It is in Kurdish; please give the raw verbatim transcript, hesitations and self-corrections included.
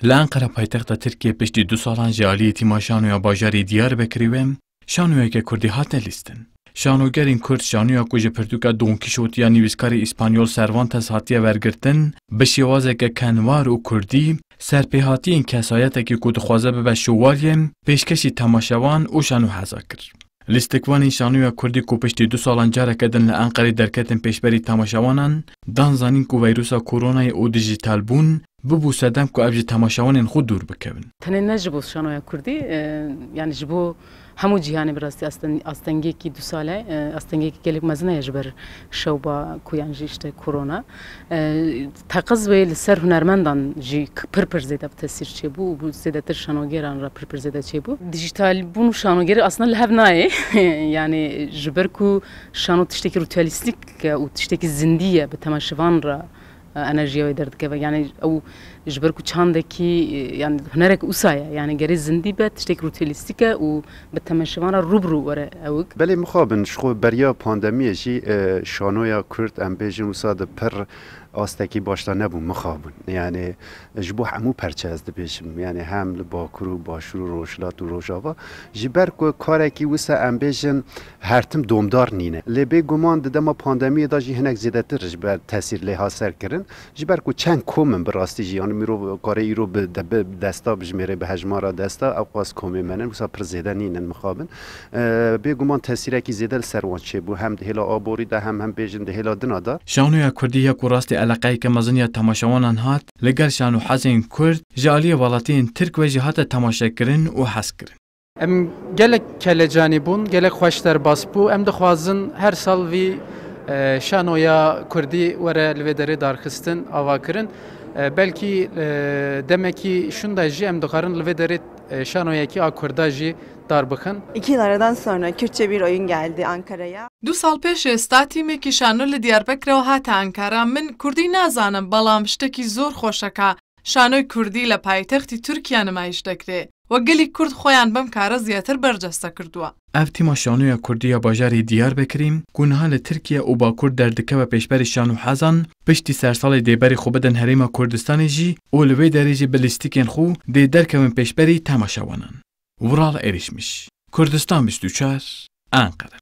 Li Enqera paytexta Tirkiyê piştî du salan ji aliyê tîma şanoya bajarê Diyarbekirê ve şanoyeke kurdî hate lîstin. Şanogerên kurd şanoya ku ji pirtûka Don Kîşot ya nivîskarê îspanyol Cervantes hatiye wergirtin, bi şêwazeke kenwar û kurdî, serpêhatiyên kesayetekî ku dixwaze bibe şovalye, pêşkêşî temaşevan û şanoheza kir. Lîstikvanên şanoya kurdî ku piştî du salan careke din li Enqerê derketin pêşberî temaşewanan, dan zanîn ku veyrusa koronayê û dijîtalbûn bibû sedem ku ev ji temaşewanên xwe dûr bikevin. Tenê ne ji bo şanoya kurdî, e, yanî ji bo hemû cîhanê bi rastî asten-, astengiyekî du sale, e, astengiyekî gelek mezin heye ji ber şewba ku yan jî işte korona. E, teqez wê li ser hunermendan jî k-, pir pir zêde bi tesîr çêbû û bû zêdetir şanogeran re pir pir zêde çêbû. Dijîtalbûn û şanogerî aslında li hev nayê. Yanî ji ber ku şano tiştekî rûtiyalîstîk e û tiştekî zindî ye, bi temaşevan re, e, enerjiya wê derdikeve. Yanî ew ji ber ku çandekî, e, yanî hunerek wisa ye. Yanî gerê zindî be, tiştekî rûtiyalîstîk e û bi temaşevan re rû bi rû were ewik. Belê mixabin, ji xwe beriya pandemiyê jî, e, şanoya kurd, em bêjin wisa di pir astekî baş de nebû, mixabin. Yanî ji bo hemû perçe ez dibêjim. Yanî hem li Bakur û Başûr û Rojhilat û Rojava. Ji ber ku karekî wisa em bêjin her tim domdar nîne. Lê bêguman di dema pandemiyê de jî hinek zêdetir ji ber tesîr lê hat serkirin. Ji ber ku çend kom in bi rastî jî, yanî mirov kare îro bi de-, bi desta bijmêre, bi hejmara desta, ew qas komê me ne, wisa pir zêde nînin mixabin. E, bêguman tesîrekî zêde li ser wan çêbû, hem di hêla aborî de, hem, hem bêjin di hêla dina de. Şanoya kurdî ya ku rastî eleqeyeke mezin ya temaşewanan hat, li gel şanohezên kurd ji aliyê welatiyên Tirk ve jî hate temaşekirin û hezkirin. Em gelek kelecanî bûn, gelek xweş derbas bû. Em dixwazin her sal vî, e, şanoya kurdî were li vê derê darxistin, avakirin. E, belkî, e, demekî şûnde jî em dixwarin li vê derê, e, şanoyekî a kurda jî dar bixin. İki yıl aradan sonra Kürtçe bir oyun geldi Ankara'ya. Du sal pêş êsta tîmekî şano li Diyarbekirê hate Ankara. Min kurdî nazanim, belam ştekî zor xweşeka. Şanoy kurdî li paytextî Tirkiye nimayiş dekrê. We gelî kurd xweyan bem kare zêdetir berceste kirduwa. Ev tîma şanoya kurdî ya bajarê Diyarbekirê ku niha li Tirkiye û Bakur derdikeve pêşberî şanohezan, piştî sersalê dê berê xwe bidin Herêma Kurdistanê jî û li wê derê jî bi lîstikên xwe dê derkevin pêşberî temaşewanan. Vural Erişmiş, Kurdistan bîst û çar, Enqere.